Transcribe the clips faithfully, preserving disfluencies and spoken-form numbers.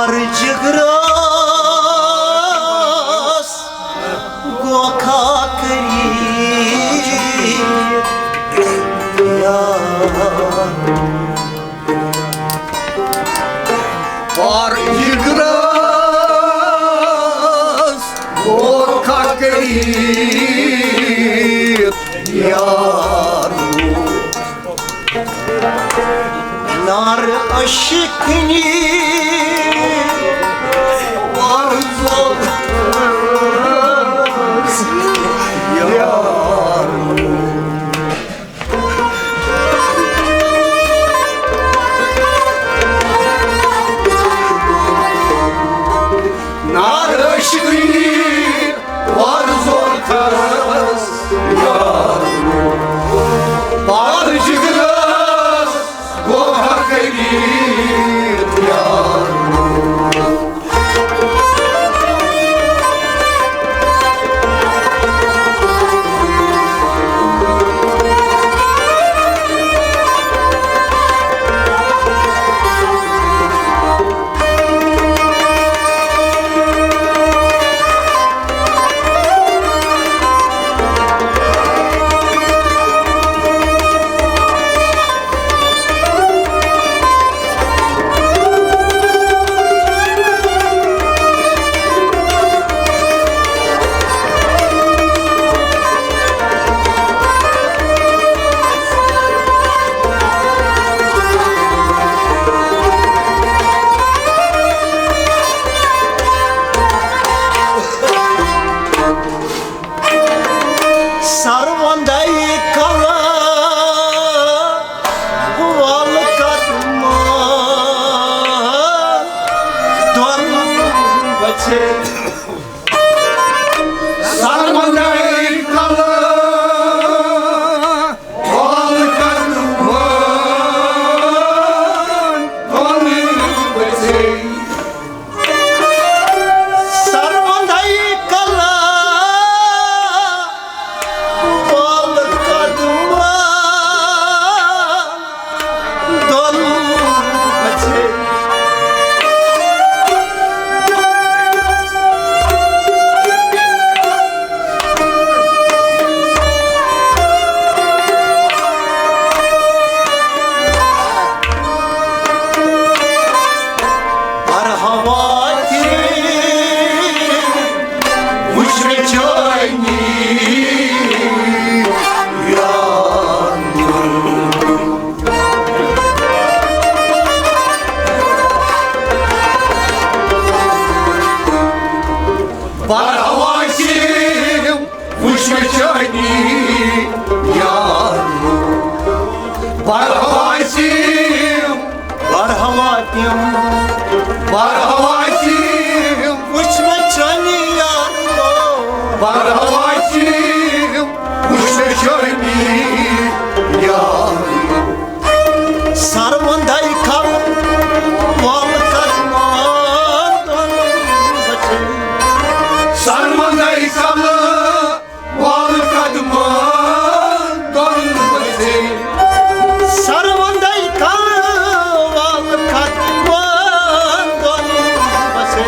جگرس گوکھا کری یار۔ پار جگرس گوکھا کری یار۔ نار عشقنی ورزو یار۔ نار عشقنی ورزو تھرس یار۔ پار جگرس گوکھا کری یار۔ سروندے کلا ول قدمن دۄن بچے۔ سروندے کلا ول قدمن دۄن بچے۔ سروندے کلا ول قدمن دۄن بچے۔ برہوا تہِ وٕچھ مےٚ چٲنی یار۔ برہوا تہِ وٕچھ مےٚ چٲنی یار۔ برہوا تہِ، برہوا تہِ، برہوا تہِ وٕچھ مےٚ چٲنی یار۔ برہوا تہِ وٕچھ مےٚ چٲنی یار۔ سروندے کلا ول قدمن دۄن بچے۔ سروندے کلا ول قدمن دۄن بچے۔ سروندے کلا ول قدمن دۄن بچے۔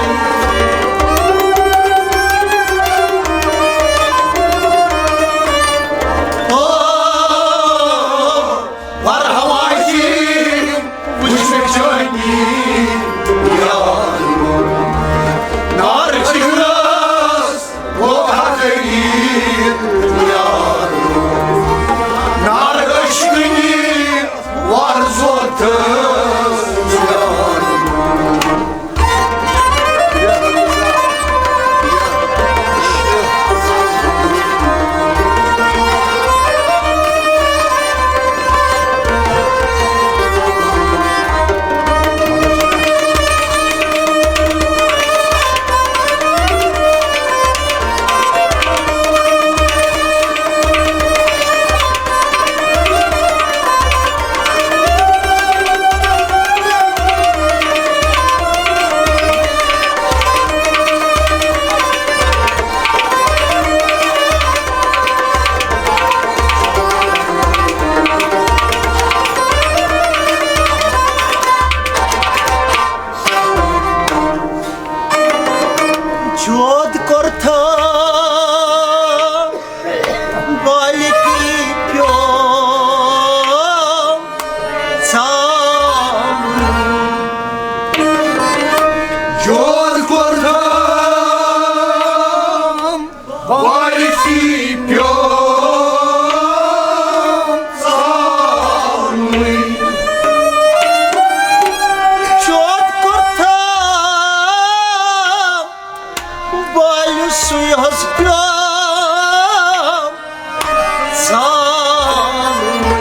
دود کوٚرتھم وارثی پیوٚو ژالنٕے۔ چوت کوٚرتھم وارثی حظ پیوٚو ژالنٕے۔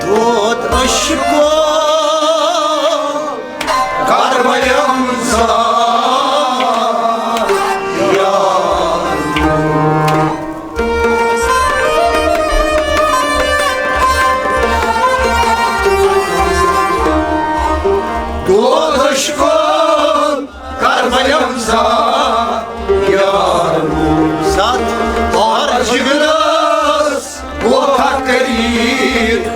دود عشقو کربلم زار یار۔ دود عشقن کربلم زار یار۔ ست اور جگرس گوکھا کٔرِتھ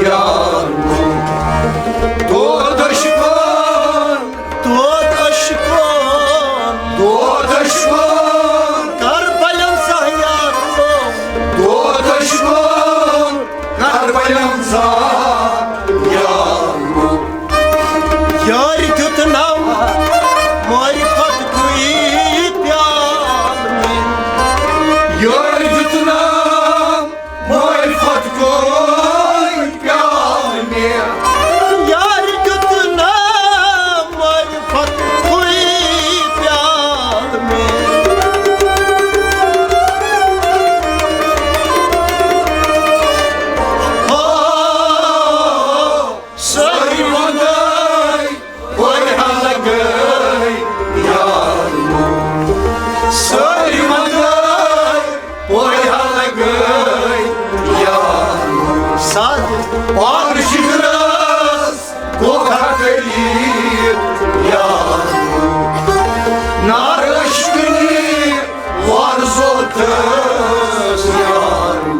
یار۔ دود عشقن، دود عشقن، دود عشقن کربلم زاہ یار۔ دود عشقن کربلم زاہ یار۔ یارِ دیُت نم معرفت گویی پیال مےٚ۔ یارِ دیُت نم معرفت گویی پیال مےٚ۔ یارِ دیُت نم معرفت گویی پیال مےٚ۔ ہو، سٲری وۄندٲے پورِ ہا لگٲے یارو۔ سٲری وۄندٲے پورِ ہا لگٲے یارو۔ ست پاک جگرس گوکھا کٔرِتھ یارو۔ نار عشقنی وارزو تس یارو۔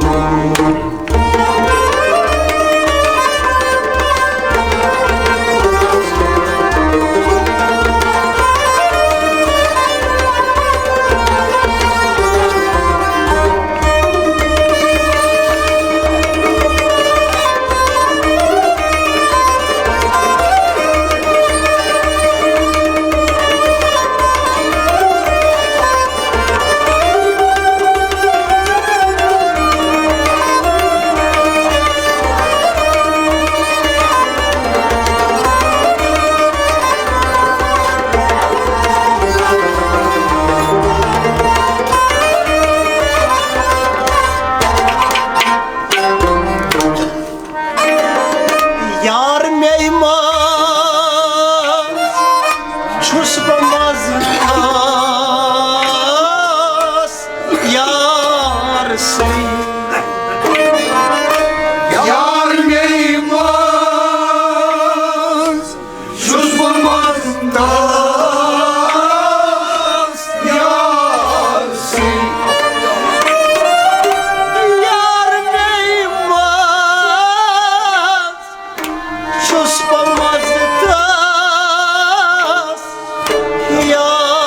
یار مے منٛز چھُس بہٕ مزٕ خاص یار سٕے۔ یار مے منٛز چھُس بہٕ مزٕ خاص یار سٕے۔ یار مے منٛز چھُس بہٕ مزٕ خاص یار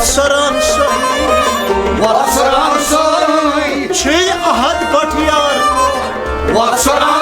سران سٲری، وَتھ سران سٲری، چھے احد بٹیار۔ وَتھ سران